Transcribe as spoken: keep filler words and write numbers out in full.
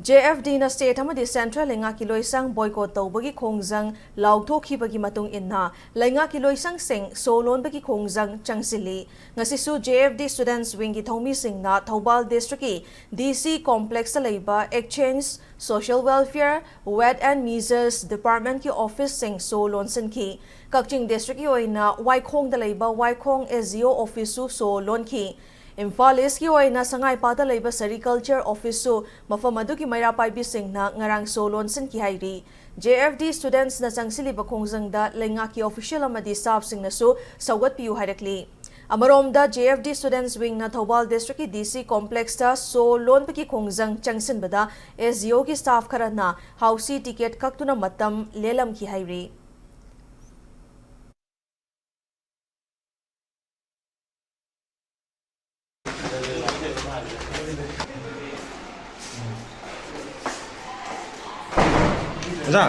J F D ꯅ state ꯑꯃꯗꯤ central ꯂꯩꯉꯥꯛꯀꯤ ꯂꯣꯏꯁꯪ boycott ꯇꯧꯕꯒꯤ ꯈꯣꯡꯖꯪ ꯂꯥꯎꯊꯣꯛꯈꯤꯕꯒꯤ ꯃꯇꯨꯡ ꯏꯟꯅ ꯂꯩꯉꯥꯛꯀꯤ ꯂꯣꯏꯁꯪꯁꯤꯡ ꯁꯣ ꯂꯣꯟꯕꯒꯤ ꯈꯣꯡꯖꯪ ꯆꯪꯁꯤꯜꯂꯤ꯫ ꯉꯁꯤꯁꯨ J F D students wing ꯒꯤ ꯊꯧꯃꯤꯁꯤꯡꯅ ꯊꯧꯕꯥꯜ district ꯀꯤ D C complex ꯇ ꯂꯩꯕ exchange, social welfare, wet and measures department ꯀꯤ office ꯁꯤꯡ ꯁꯣ ꯂꯣꯟꯁꯤꯟꯈꯤ꯫ ꯀꯛꯆꯤꯡ district ꯀꯤ ꯑꯣꯏꯅ ꯋꯥꯏꯈꯣꯡꯗ ꯂꯩꯕ ꯋꯥꯏꯈꯣꯡ S D O office ꯁꯨ ꯁꯣ ꯂꯣꯟꯈꯤ꯫ ꯏꯝꯐꯥꯜ East ꯀꯤ ꯑꯣꯏꯅ ꯁꯉꯥꯏꯄꯥꯠꯇ ꯂꯩꯕ sericulture office ꯁꯨ ꯃꯐꯝ ꯑꯗꯨꯒꯤ ꯃꯩꯔꯥ ꯄꯥꯏꯕꯤꯁꯤꯡꯅ ꯉꯔꯥꯡ ꯁꯣ ꯂꯣꯟꯁꯤꯟꯈꯤ ꯍꯥꯏꯔꯤ꯫ J F D students ꯅ ꯆꯪꯁꯤꯜꯂꯤꯕ ꯈꯣꯡꯖꯪꯗ ꯂꯩꯉꯥꯛꯀꯤ official ꯑꯃꯗꯤ staff ꯁꯤꯡꯅꯁꯨ ꯁꯧꯒꯠꯄꯤꯌꯨ ꯍꯥꯏꯔꯛꯂꯤ꯫ ꯑꯃꯔꯣꯝꯗ, J F D students wing ꯅ ꯊꯧꯕꯥꯜ district ꯀꯤ D C complex ꯇ ꯁꯣ ꯂꯣꯟꯕꯒꯤ ꯈꯣꯡꯖꯪ ꯆꯪꯁꯤꯟꯕꯗ S D O ꯒꯤ staff ꯈꯔꯅ ꯍꯥꯎꯁꯤ ticket ꯀꯛꯇꯨꯅ ꯃꯇꯝ ꯂꯦꯜꯂꯝꯈꯤ ꯍꯥꯏꯔꯤ꯫ ꯑꯣꯖꯥ꯫